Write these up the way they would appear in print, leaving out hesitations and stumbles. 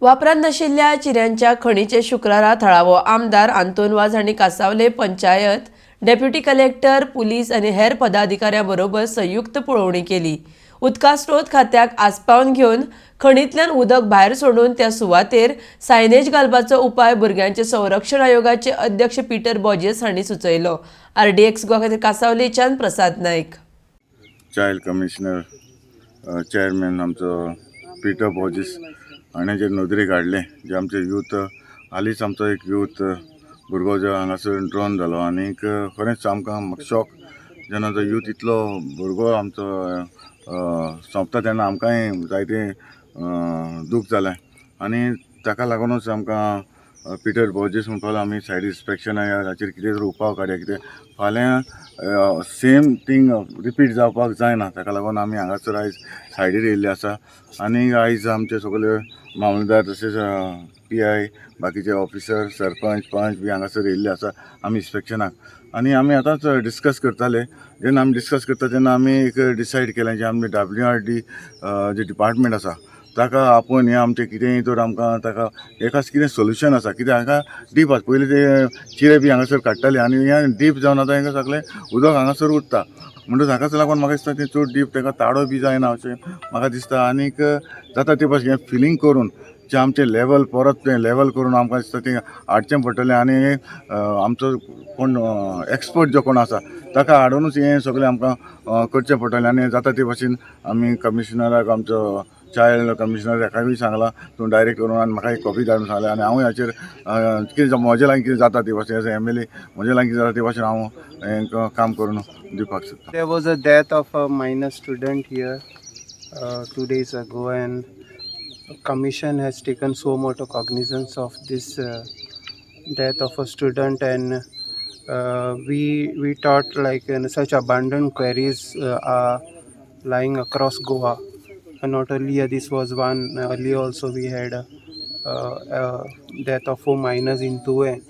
वापरांत नाशिल्ल्या चिऱ्यांच्या खणीचे शुक्रारा थळावो आमदार आंतोन वाज हांणी कासावले पंचायत, डेप्युटी कलेक्टर, पुलीस आनी हेर पदाधिकाऱ्यां बरोबर संयुक्त पळोवणी केली. उदका स्रोत खात्याक आस्पावन घेवन खणींतल्यान उदक भायर सोडून त्या सुवातेर सायनेज घालपाचो उपाय भुरग्यांचे संरक्षण आयोगाचे अध्यक्ष पीटर बॉजेस हांणी सुचयलो. आरडीएक्स गोवा खातीर कासावलेच्यान प्रसाद नायक. चायल्ड कमिशनर चेअरमॅन आमचो पिटर बॉजीस हाणें जे नदरेक हाडलें जे आमचे यूथ, हालींच आमचो एक यूथ भुरगो जो हांगासर ड्रोन जालो आनीक खरेंच आमकां शॉक. जेन्ना तो यूथ इतलो भुरगो आमचो सोंपता तेन्ना आमकांय जायतें दूख जालें आनी ताका लागुनूच आमकां पिटर बॉजीस म्हणपाक लागलो, आमी सायड इन्स्पेक्शन हाचेर कितें तरी उपाय काडया, कितें फाल्यां सेम थींग रिपीट जावपाक जायना. ताका लागून आमी हांगासर आयज सायडीर येयल्ले आसा आनी आयज आमचे सगळे मामलेदार तशेंच पीआय, बाकीचे ऑफिसर, सरपंच, पंच बी हांगासर येयल्ले आसा आमी इन्स्पेक्शनाक. आनी आमी आतांच डिस्कस करताले. जेन्ना आमी डिस्कस करता तेन्ना आमी एक डिसायड केलें जे आमी डब्ल्यूआरडी जे डिपार्टमेंट आसा ताका आपोवन हें आमचें कितेंय तर आमकां ताका एकाच कितें सोल्युशन आसा. कित्याक हांगा डीप आसा, पयलीं ते चिरे बी हांगासर काडटाले आनी हें डीप जावन आतां हांगा सगळें उदक हांगासर उरता. म्हणटकच हाकाच लागून म्हाका दिसता तें चड डीप ताका ताडो बी जायना अशें म्हाका दिसता. आनीक जाता ते भाशेन हें फिलींग करून जें आमचें लेवल परत तें लेवल करून आमकां दिसता तें हाडचें पडटलें. आनी आमचो कोण एक्सपर्ट जो कोण आसा ताका हाडुनूच हें सगळें आमकां करचें पडटलें. आनी जाता ते भाशेन आमी कमिशनराक, आमचो चायल्ड कमिशनर हाकाय सांगलां, तूं डायरेक्ट करून आनी म्हाका एक कॉपी धाडून सांगलें. आनी हांवूय हाचेर कितें म्हजे लागीं कितें जाता ते भाशेन, एज एमएलए म्हजे लागीं कितें जाता ते भाशेन हांव हें काम करून दिवपाक सोदतां. There was a death of a minor student here 2 days ago, and commission has taken so much cognizance of this death of a student, and we thought like such abandoned quarries are lying across Goa, and not only this was one. Earlier also we had a death of four minors in Tuem.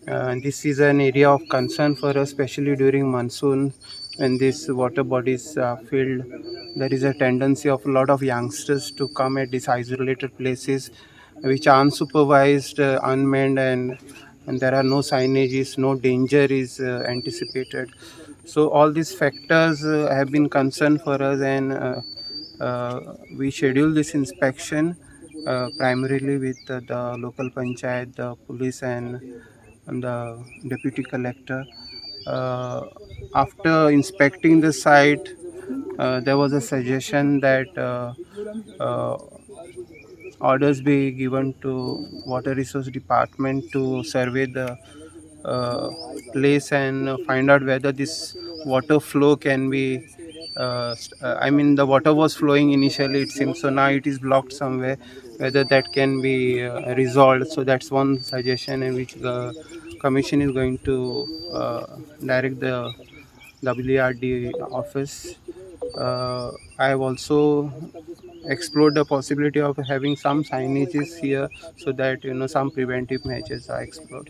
And this is an area of concern for us, especially during monsoon when these water bodies are filled. There is a tendency of a lot of youngsters to come at these isolated places which are unsupervised, unmanned, and there are no signages, no danger is anticipated. So all these factors have been concern for us, and we schedule this inspection primarily with the local panchayat, the police, and the deputy collector. After inspecting the site, there was a suggestion that orders be given to water resource department to survey the place and find out whether this water flow can be I mean, the water was flowing initially, it seems, so now it is blocked somewhere, whether that can be resolved. So that's one suggestion in which the commission is going to direct the WRD office. I have also explored the possibility of having some signages here so that some preventive measures are explored.